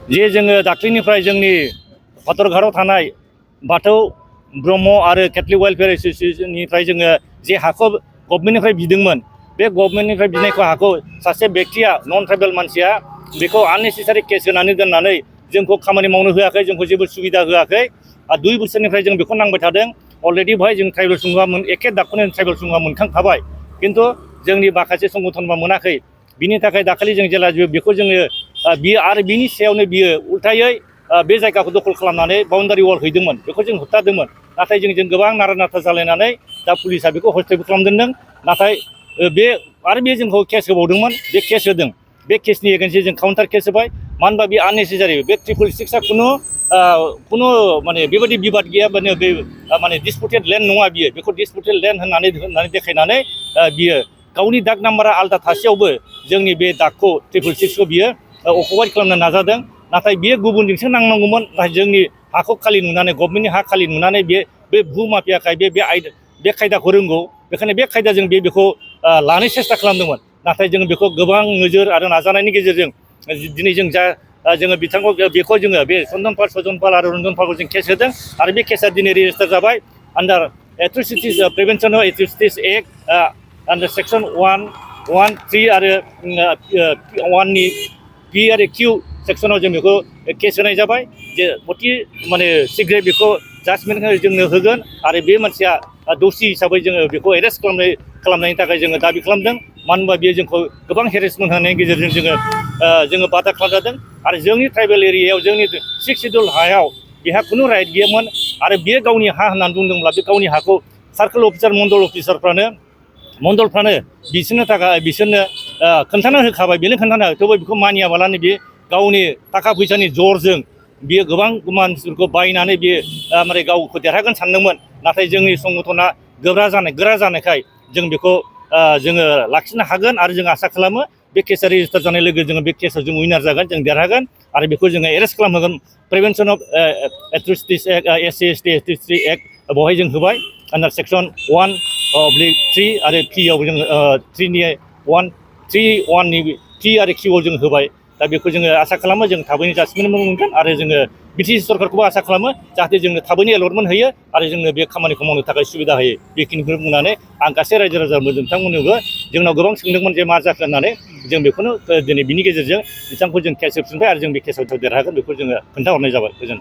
जे जोङो दाख्लैनिफ्राय जोंनि पाथरघाटआव थानाय बाथौ ब्रह्म आरो केथलिक वेलफेयार एस'सिएशननिफ्राय जोङो जे हाखौ गभर्नमेन्टनिफ्राय बिदोंमोन बे गभर्नमेन्टनिफ्राय बिनायखौ हाखौ सासे बेक्तिया नन ट्राइबेल मानसिया बेखौ आननेसेसारि केस होनानै दोननानै जोंखौ खामानि मावनो होआखै, जोंखौ जेबो सुबिदा होआखै। आरो 2 बोसोरनिफ्राय जों बेखौ नांबाय थादों। अलरेडि बेवहाय जों ट्राइबेल सुंग्रा एखे दागखौनो ट्राइबेल सुंग्रा मोनखांखाबाय, खिन्थु जोंनि माखासे संगठनबा मोनाखै। बिनि थाखाय दाखालि जों जेला बेखौ जोङो बियो आरो बिनि सायावनो बियो उल्थायै बे जायगाखौ दखल खालामनानै बाउन्डारि वाल हैदोंमोन। बेखौ जों होबथादोंमोन, नाथाय जों गोबां नारा नाथा जालायनानै दा पुलिसा बेखौ हस्टेबो खालामदों। नाथाय बे आरो बे जोंखौ केस होबावदोंमोन, बे केस होदों। बे केसनि एगेन्स्टै जों काउन्टार केस होबाय। मानो होनबा बे आननेसेसारि, बे 666आ खुनु माने बेबायदि बिबाद गैया, बे माने डिसपुटेड लेन्ड नङा बियो। बेखौ डिसपुटेड लेन्ड होननानै देखायनानै बियो गावनि दाग नाम्बारा आलादा थासेयावबो जोंनि बे दागखौ 666खौ बियो अकुपाइड खालामनो नाजादों। नाथाय बियो गुबुनजोंसो नांनांगौमोन, नाथाय जोंनि हाखौ खालि नुनानै, गभर्नमेन्टनि हा खालि नुनानै बे भुमाफियाखाय बे खायदाखौ रोंगौ, बेखायनो बे खायदाजों बेखौ लानो सेस्था खालामदोंमोन। नाथाय जों बेखौ गोबां नोजोर आरो नाजानायनि गेजेरजों दिनै जोङो बिथांखौ बेखौ जोङो बे सन्दन पाल आरो रन्जन पालखौ जों केस होदों। आरो बे केसा दिनै रेजिस्टार जाबाय under atrocities prevention of atrocities act under section 113 आरो 1नि पि आरो किउ सेक्सनाव जों बेखौ केस होनाय जाबाय। जे अति माने शीघ्र बेखौ जाजमेन्ट जोंनो होगोन आरो बे मानसिया दसि हिसाबै जोङो बेखौ एरेस्ट खालामनायनि थाखाय जोङो दाबि खालामदों। मानो होनबा बेयो जोंखौ गोबां हेरेसमेन्ट होनायनि गेजेरजों जोङो बादा खालामजादों। आरो जोंनि ट्राइबेल एरियायाव जोंनि 6 सिडुल हायाव बेहा खुनु राइट गैयामोन। आरो बेयो गावनि हा होननानै बुंदोंब्ला बे गावनि हाखौ सार्कोल अफिसार मण्डल अफिसारफ्रानो बिसोरनो खोन्थाना होखाबाय। बेनो खोन्थाना थेवबो बेखौ मानियाबालानो बे गावनि थाखा फैसानि जरजों बियो गोबां मानसिफोरखौ बायनानै बियो माने गावखौ देरहागोन सानदोंमोन। नाथाय जोंनि संगठना गोरा जानायखाय जों बेखौ जोङो लाखिनो हागोन। आरो जों आसा खालामो बे केसा रेजिस्टार जानाय लोगो जोङो बे केसाव जों उइनार जागोन, जों देरहागोन। आरो बेखौ जोङो एरेस्ट खालामहोगोन। Prevention of atrocities act, SC/ST atrocity act बेवहाय जों होबाय आन्डार सेक्सन 1/3 आरो पिआव जोङो 3(1)(3)(1)नि पि आरो किउआव जों होबाय। दा बेखौ जोङो आसा खालामो जों थाबैनो जासिमेन्ट मोनगोन। आरो जोङो BTC सरकारखौबो आसा खालामो जाहाथे जोंनो थाबैनो एलटमेन्ट होयो आरो जोंनो बे खामानिखौ मावनो थाखाय सुबिदा होयो। बेखिनिखौ बुंनानै आं गासै रायजो राजा नोंथांमोननोबो जोंनाव गोबां सोंदोंमोन जे मा जाखो होननानै, जों बेखौनो दिनै बिनि गेजेरजों बिथांखौ जों केस होफिनबाय आरो जों बे केसाव देरहागोन बेखौ जोङो खोन्थाहरनाय जाबाय। गोजोन्थों।